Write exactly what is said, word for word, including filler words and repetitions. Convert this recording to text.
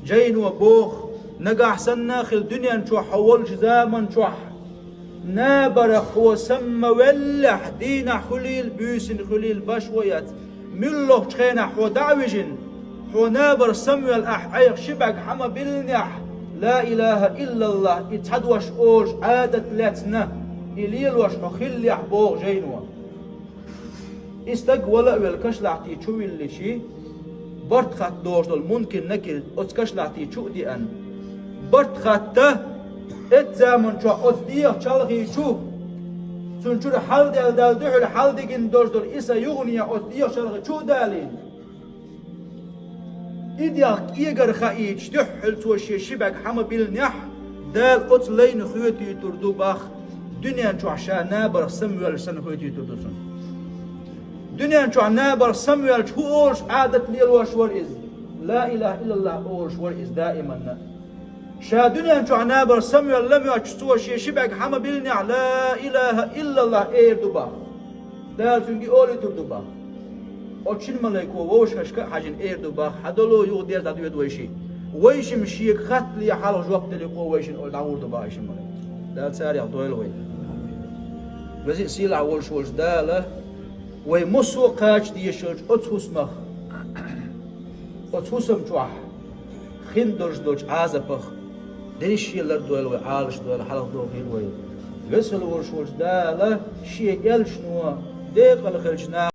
Жайно боху, нагахь санна а хила дуьнен чохь хьо волчу заман чохь, набарх хьо самавеллехь, дийнахь хуьлийла, буьйсина хуьлийла, баш ву яц, муьлххачу хенахь хьо дӀа а вижина, хьо набарх самавелла ахь Ӏайх ши бӀаьрг хьан ма биллинехь, ла илаха иллаллах, и цхьа дош олуш Ӏадат лаьцна, и лелош хьо хиллехь, боху жайно. И стаг вала а велла кашлахьти чу вилличи, барт хатта догӀуш долу Мункир-Накир оцу кашлахьти чу а деана. Барт хатта, эццу заман чохь оцу дегӀан чалхе чу, цуьнан чуьра хьалдаьлла Далла дуьхьал хьалдигина долуш долу и са юхане оцу дегӀан чалхе чу а далийна. И дегӀ кӀегара хаийча, дуьххьал цо шен ши бӀаьрг хьан ма биллинехь, Дала оцу лайна хоьтуьйтур ду боху, дуьнен чохь ша набарх самавоьллуш санна хоьтуьйтур ду цунна. Дуьнен чохь набарх самавоьллича хӀун олуш Ӏадат лелош вара иза? Ла илаха иллаллах олуш вара иза даиманна. Ша дуьнен чохь набарх самавоьлла ламоьттуш цо шен ши бӀаьрг хьан ма биллинехь, ла илаха иллаллах эр ду боху. Дала цуьнга и олуьйтур ду боху. Оцу шина малайко вовшашка а хьаьжжина эр ду боху, хьан долу юха деза дӀадоьду вайшиъ. Вайшимма шега хаттале хьалха жоп деллехь вайшинна олу дӀагӀур ду боху шина малайко. Дала царех дойла вай. Веза а сийлахь волуш волчу Дала вай массо а кхача дезаш йолчу оцу хӀусамах, оцу хӀусам чохь хин долуш долчу Ӏазапах дерриш а лардойла вай, Ӏалашдойла, хьалхадохийла вай. Веза хила волуш волчу Дала шен элчано декъала хилча наха